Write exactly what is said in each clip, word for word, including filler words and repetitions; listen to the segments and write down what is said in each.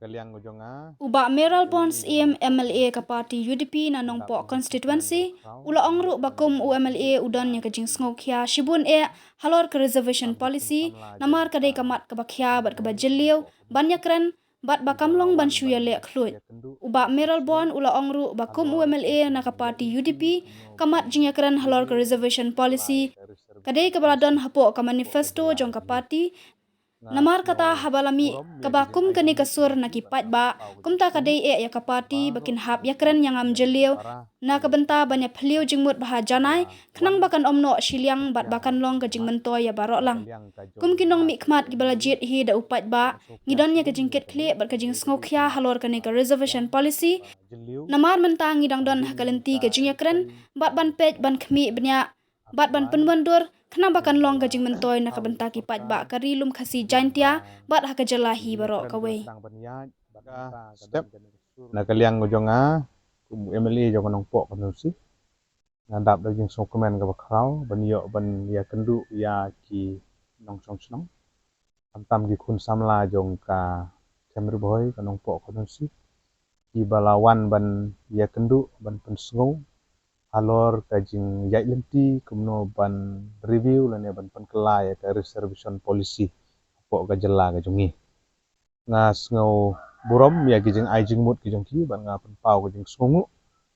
U Bah Mayralborn Syiem, M L A ka party U D P na Nongpoh constituency, u la ong ruh ba kum u M L A u don ïa ka jingsngewkhia shibun eh halor ka reservation policy, namar ka dei ka mat kaba khia bad kaba jylliew ban ïakren, bad ba kam long ban shu ïaleh khluit. U Bah Mayralborn u la ong ruh ba kum u M L A na ka party U D P, ka mat jingïakren halor ka reservation policy ka dei kaba la don hapoh ka manifesto jong ka party. Namar kata, haba la mih kaba kum kane ka sur na ki paidbah, kumta ka dei eh ïa ka party ba kin hap ïakren ïa ngam jylliew na ka bynta ban ïa phylliew jingmut bha janai, khnang ba kan ym noh shiliang bad ba kan long ka jingmyntoi ïa baroh lang. Kum ki nongmihkhmat kiba la jied hi da u paidbah, ngi don ïa ka jingkitkhlieh bad ka jingsngewkhia halor kane ka reservation policy. Namar mynta ngi dang don ha ka lynti ka jingïakren bad ban peit ban khmih bniah bad ban pynwandur, khnang ba kan long ka jingmyntoi na ka bynta ki paidbah ka Ri Lum Khasi Jaiñtia bad ha ka jylla hi baroh kawei. Na ka liang ka jong nga kum u M L A jong ka Nongpoh constituency, nga dap da jingsngewkmen kaba khraw ban ïoh ban ïakynduh ïa ki nongshong shnong, khamtam ki khun samla jong ka Them Ri Bhoi ka Nongpoh constituency, kiba la wan ban ïakynduh, ban pynsngew halor ka jingïaid lynti kumno ban review lane ban pynkylla ïa ka reservation policy hapoh ka jylla ka jong ngi. Nga sngewburom ïa ki jingai jingmut ki jong ki bad nga pynpaw ka jingsngewnguh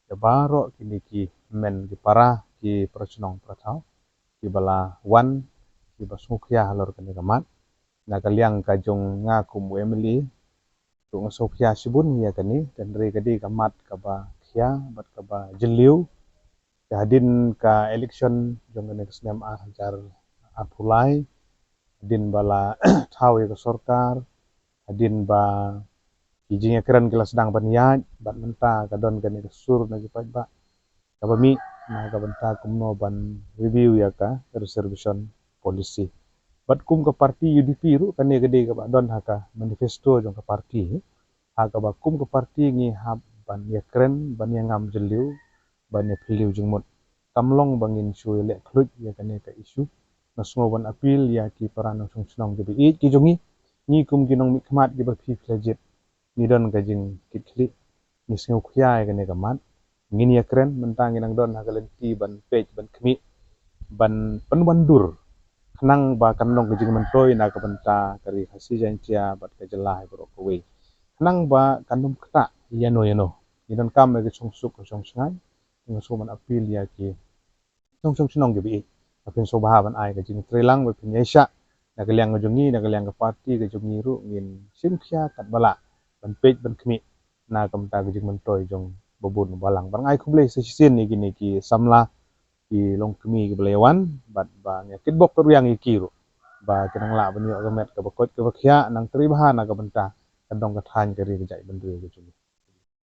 ïa baroh kine ki hynmen ki para, ki para shnong para thaw, kiba la wan, kiba sngewkhia halor kane ka mat. Na ka liang ka jong nga kum u M L A ruh nga sngewkhia shibun ïa kane, hynrei ka dei ka mat kaba khia bad kaba jylliew. Ka hadien ka election jong kane ka snem ar hajar arphew lai, hadien ba la thaw ïa ka sorkar, hadien ba ki jingïakren ki la sdang ban ïaid, bad mynta ka don kane ka sur na ki paidbah kaba mih na ka bynta kumno ban review ïa ka reservation policy. Bad kum ka party U D P ruh, kane ka dei kaba don ha ka manifesto jong ka party, ha kaba kum ka party ngi hap ban ïakren, ban ïangam jylliew, ban ïaphylliew jingmut. Kam long ba ngin shu ïaleh khluit ïa kane ka issue. Nga sngew ban appeal ïa ki para nongshong shnong kiba ïeit ki jong ngi, ngi kum ki nongmihkhmat kiba phi phi la jied, ngi don ka jingkitkhlieh, ngi sngewkhia ïa kane ka mat. Ngin ïakren, mynta ngi dang don ha ka lynti ban peit, ban khmih, ban pynwandur, khnang ba kan long ka jingmyntoi na ka bynta ka Ri Khasi Jaiñtia bad ka jylla hi baroh kawei, khnang ba kan ym ktah ïano ïano. Ngi donkam ïa ka shongsuk ka shongshngaiñ. Nga sngew ban appeal ïa ki nongshong shnong kiba ïeit, ba phin sngewbha ban ai ka jingtreilang, ba phin ïaishah na ka liang ka jong ngi, na ka liang ka party ka jong ngi ruh ngin shim khia katba lah ban peit ban khmih na ka bynta ka jingmyntoi jong babun balang. Bad nga ai khublei sa shisien ïa kine ki samla, ki longkmie kiba la ïawan, bad ba ngi kitbok kyrwiang ïa ki ruh ba kin nang lah ban ïoh ka met kaba koit kaba khiah, nang trei bha na ka bynta ka dong ka thaiñ, ka ri ka jaitbynriew ka jong ngi.